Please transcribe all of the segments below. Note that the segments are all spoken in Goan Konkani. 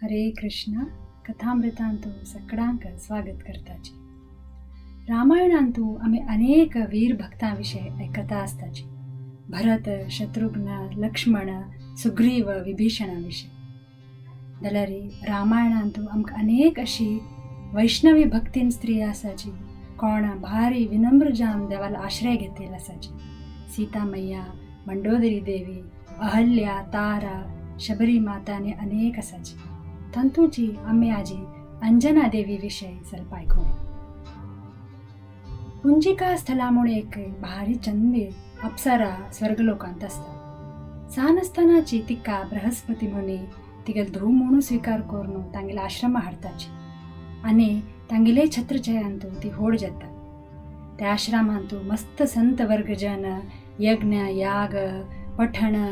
हरे कृष्ण. कथामृतांतु सकडांक स्वागत करताची. रामायणांतु आमी अनेक वीर भक्तां विशय आयकता आसताची. भरत, शत्रुघ्न, लक्ष्मण, सुग्रीव, विभीषणा विशय. जाल्यार रामायणांतु आमकां अनेक अशी वैष्णवी भक्तीन स्त्री आसाची, कोण भारी विनम्र जावन देवालो आश्रय घेतिल्लो आसाची. सीता मैया, मंडोदरी देवी, अहल्या, तारा, शबरी माता आनी अनेक आसाची. तातूंची आमी आजी अंजना देवी विशय स्वल्प आयकुया. पुंजिका स्थला म्हूण एक भारी चंदी अप्सरा स्वर्गलोकांत आसता. सान आसतनाची तिका बृहस्पती मुनी तिगेल धूव म्हणून स्विकार करून तांगेले आश्रमा हाडताची आनी तांगेले छत्रछायांतू ती व्हड जाता. त्या आश्रमांतू मस्त संत वर्गजन यज्ञ, याग, पठण,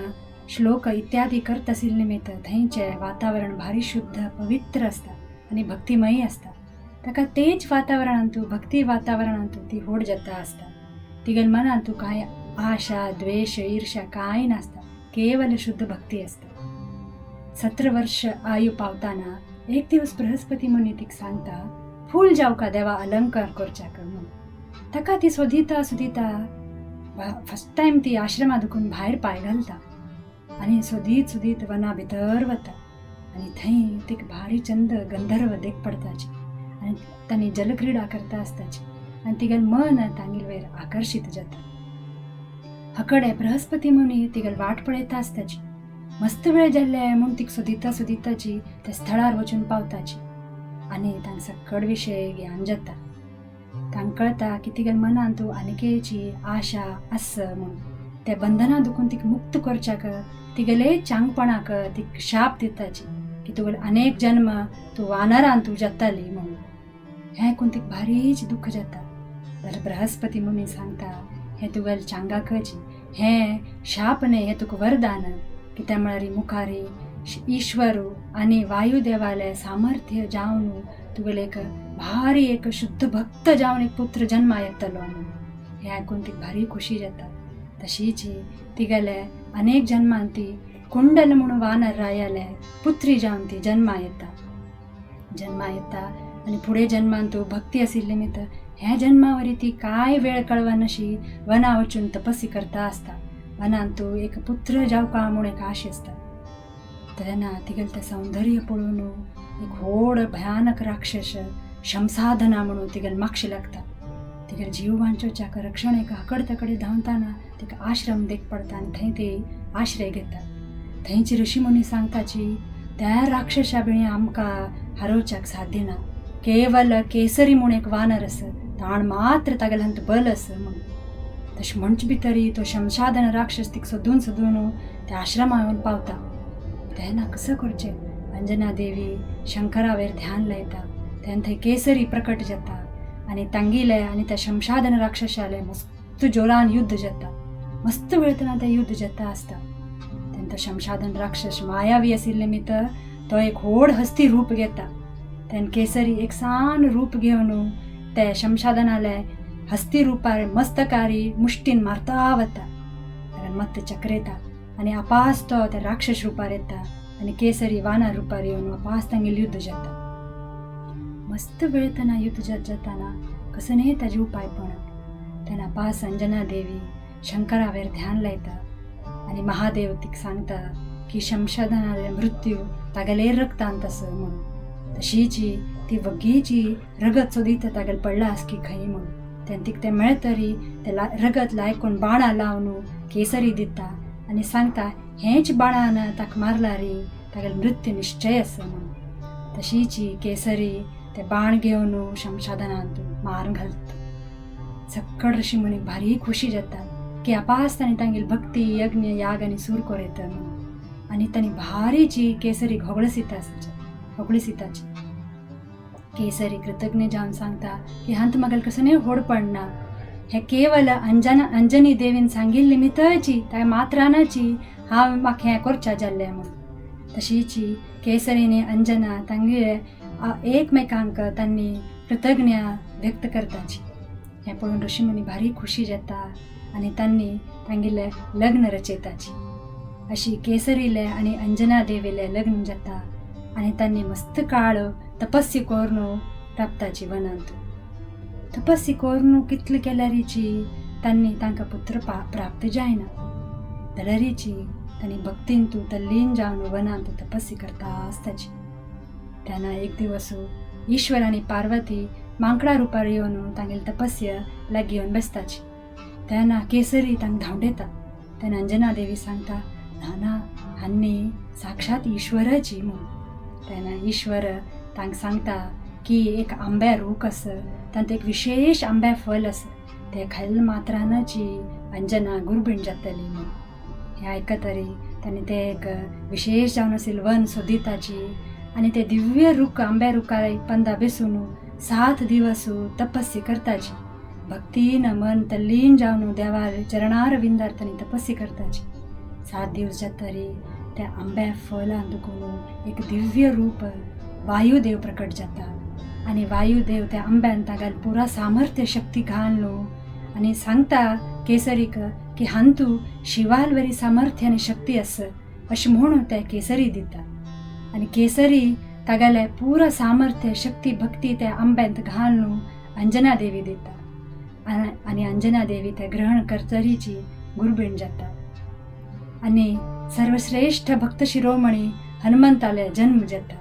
श्लोक इत्यादी करत आशिल्ले निमित्त थंयचें वातावरण भारी शुद्ध पवित्र आसता आनी भक्तिमयी आसता. ताका तेच वातावरणांतू भक्ती वातावरणांतू ती व्हड जाता आसता. तिगेल मनांतू कांय आशा, द्वेश, ईर्ष्या कांय नासता, केवल शुद्ध भक्ती आसता. 17 वर्ष आयु पावताना एक दिवस बृहस्पती मुनी तिका सांगता, फूल जावका देवा अलंकार करच्याक म्हणून. ताका ती सोदिता सोदिता फर्स्ट टायम ती आश्रमा दुखून भायर पांय घालता आनी सोदीत सोदीत वना भितर वता आनी थंय तिका भारी चंद गंधर्व देख पडताची आनी तांणी जलक्रिडा करता आसताची आनी तिगेलें मन तांगेले वयर आकर्शीत जाता. हकडे बृहस्पती मुनी तिगेल वाट पळयता आसताची. मस्त वेळ जाल्ले म्हूण तिका सोदिता सोदिताची त्या स्थळार वचून पावताची आनी तांकां सकड विशय ज्ञान जाता. तांकां कळटा की तिगेल्या मनांत तूं आनिकेची आशा आस म्हूण. त्या बंधना दुखून तिका मुक्त करच्याक तिगेले चांगपणाक तिका शाप दिताची की तुगेले अनेक जन्म तूं वानरान तूं जाताली म्हणून. हें आयकून तिका भारीच दुख्ख जाता. जाल्यार बृहस्पती मुनी सांगता, हें तुगेले चांगाकच हें शाप न्हय, हें तुका वरदान. कित्याक म्हळ्यार मुखारी ईश्वर आनी वायुदेवाले सामर्थ्य जावन तुगेले एक भारी एक शुद्ध भक्त जावन एक पुत्र जन्मा येतलो म्हणून. हें आयकून तिका भारी खुशी जाता. तशीच तिगेले अनेक जन्मान ती कुंडल म्हणून वानर रायाले पुत्री जावन ती जन्मा येता. जन्मा येता आनी फुडें जन्मान तूं भक्ती आशिल्ली निमित्त ह्या जन्मावरी ती कांय वेळ कळवनाशी वना वचून तपस्वी करता आसता. वनांत तूं एक पुत्र जावपा म्हूण एक आश आसता. तेन्ना तिगेलें तें सौंदर्य पळोवन एक व्हड भयानक राक्षस शमसाधना म्हणून तिगेले मागशी लागता. तिगेले जीव वांचोवच्याक रक्षण एक आकड तकडे धांवताना तिका आश्रम देख पडता आनी थंय ती आश्रय घेता. थंयची ऋषी मुनी सांगताची, त्या राक्षसा बिणी आमकां हारोवच्याक साध्य ना, केवल केसरी म्हूण एक वानर आसा, ताण मात्र तागेले हात बल आसा म्हणून. तशें म्हणचे भितरी तो शमशाधन राक्षस तिका सोदून सोदून त्या आश्रमा येवन पावता. तेन्ना कसो करचें, अंजना देवी शंकरावेर ध्यान लायता. तेन्ना थंय केसरी प्रकट जाता आनी तांगेले आनी त्या शमशाधन राक्षसाले मस्त जोरान युद्ध जाता. मस्त वेळतना तें युद्ध जाता आसता. तेन्ना तो शमशाधन राक्षस मायावी आशिल्ले निमित्त तो एक व्हड हस्ती रूप घेता. तेन्ना केसरी एक सान रूप घेवन ते शमशाधनाले हस्ती रुपार मस्तकारी मुश्टीन मारता वता. मत्त चक्रेता आनी आपास तो त्या राक्षस रुपार येता आनी केसरी वानर रुपार येवन आपास तांगेलें युद्ध जाता. मस्त वेळतना युद्ध जाताना कसो न्हय ताजे उपाय पडना. तेन्ना पास अंजना देवी शंकरावेर ध्यान लायता आनी महादेव तिका सांगता की शमशाधनाले मृत्यू तागेले रक्तांत आसा म्हणून. तशीची ती वग्गीची रगत सोदीत तागेले पडला आस की खंय म्हणून. तेन्ना तिका तें मेळतरी तें रगत लायकून बाणां लावन केसरी दिता आनी सांगता, हेच बाणान ताका मारलारी तागेले मृत्यू निश्चय आसा म्हणून. तशीची केसरी ते बाण घेवन शमशाधनांत मार घालता. सक्कड ऋषी मुनी भारी खुशी जाता की आपास तांणी तांगेली भक्ती, यज्ञ, याग आनी सूर करयता म्हणून. आनी तांणी भारीची केसरी होगळसिताची. केसरी कृतज्ञ जावन सांगता की हांत म्हाका कसो न्हय व्हड पडना, हें केवल अंजनी देवीन सांगिल्ली निमित्तची त्या मात्रानाची हांव म्हाका हें करच्या जाल्लें म्हणून. तशीची केसरीने अंजना तांगेले एकमेकांक तांणी कृतज्ञ व्यक्त करताची. हें पळोवन ऋषी मुनी भारी खुशी जाता आनी तांणी तांगेलें लग्न रचयताची. अशी केसरीले आनी अंजना देवीले लग्न जाता. आनी तांणी मस्त काळ तपस्या करून राबताची वनांत. तपस्या करून कितले केल्यारीची तांणी तांकां पुत्र प्राप्त जायना. जाल्यारीची तांणी भक्तीन तूं तल्लीन जावन वनांत तपस्या करता आसताची. तेन्ना एक दिवस ईश्वर आनी पार्वती मांकडा रुपार येवन तांगेली तपस्या लागीं येवन बसताची. तेन्ना केसरी तांकां धांवडेता. तेन्ना अंजना देवी सांगता, नाना हांणी साक्षात ईश्वराची म्हूण. तेन्ना ईश्वर तांकां सांगता की एक आंब्या रूख आसा, तांत एक विशेश आंब्या फल आसा, ते खायल मात्रानाची अंजना गुरबीण जातली म्हूण. हें आयकतरी तांणी ते एक विशेश जावन आशिल्लें वन सोदिताची आनी ते दिव्य रूख आंब्या रुखा पंदा बेसून 7 दिवस तपस्या करताची. भक्तीन मन तल्लीन जावन देवार चरणार विंदार तांणी तपस्या करताची. 7 दिवस जातरी त्या आंब्या फलान दुखून एक दिव्य रूप वायुदेव प्रकट जाता आनी वायुदेव त्या आंब्यान तागाल पुरा सामर्थ्य शक्ती घालून आनी सांगता केसरीक की हांतू शिवालवरी सामर्थ्य आनी शक्ती आसा अशें म्हणून त्या केसरी दिता. आनी केसरी तागाले पुरा सामर्थ्य शक्ती भक्ती त्या आंब्यांत घालून अंजना देवी दिता आनी अंजना देवी त्या ग्रहण करतरीची गुरबीण जाता आनी सर्वश्रेष्ठ भक्त शिरोमणी हनुमंताले जन्म जाता.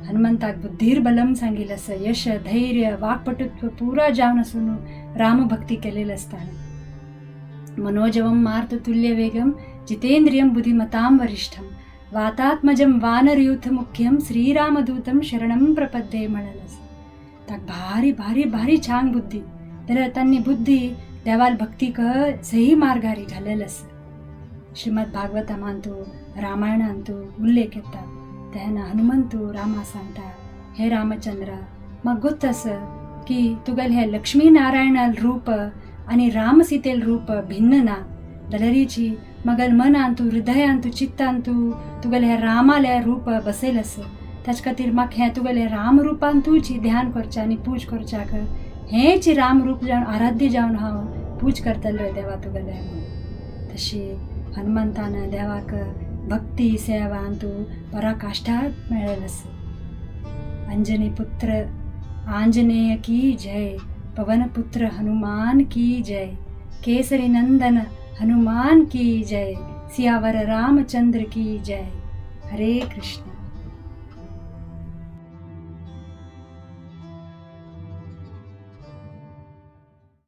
हनुमंताक बुद्धीर बलम सांगिल्लें आसा, यश धैर्य वाक्पटुत्व पुरा जावन आसून रामभक्ती केलेलें आसता. मनोजवं मार्ततुल्य वेगम जितेंद्रियं बुद्धिमतां वरिष्ठं वातात्मजं वानरयूथ मुख्यं श्रीरामदूतं शरणं प्रपद्ये म्हणलें आसा. ताक भारी भारी भारी छान बुद्धी, तर तांणी बुद्धी देवाल भक्तीक सही मार्गारी घालेलें आसा. श्रीमद भागवतांतु रामायणांतु उल्लेख येता. तेन्ना हनुमंतु रामा सांगता, हे रामचंद्र, म्हाका गोत्त आसा की तुगेलें हें लक्ष्मी नारायणाल रूप आनी राम सीतेल रूप भिन्न ना, जाल्यारीची मगल मनांतु हृदयांतु चित्तांतु तुगेलें हें रामालें रूप बसयलें आसा. ताचे खातीर म्हाका हें तुगेलें राम रुपांतूच ध्यान करचें आनी पूज करच्याक हेंच राम रूप जावन आराध्य जावन हांव पूज करतलो देवा तुगेलें म्हूण. तशी हनुमंतान देवाक भक्ती सेवांतु पराकाष्ठा मेळ्ळेलें आसा. अंजनी पुत्र आंजनेय की जय, पवन पुत्र हनुमान की जय, केसरी नंदन हनुमान की जय, सियावर रामचंद्र की जय. हरे कृष्ण.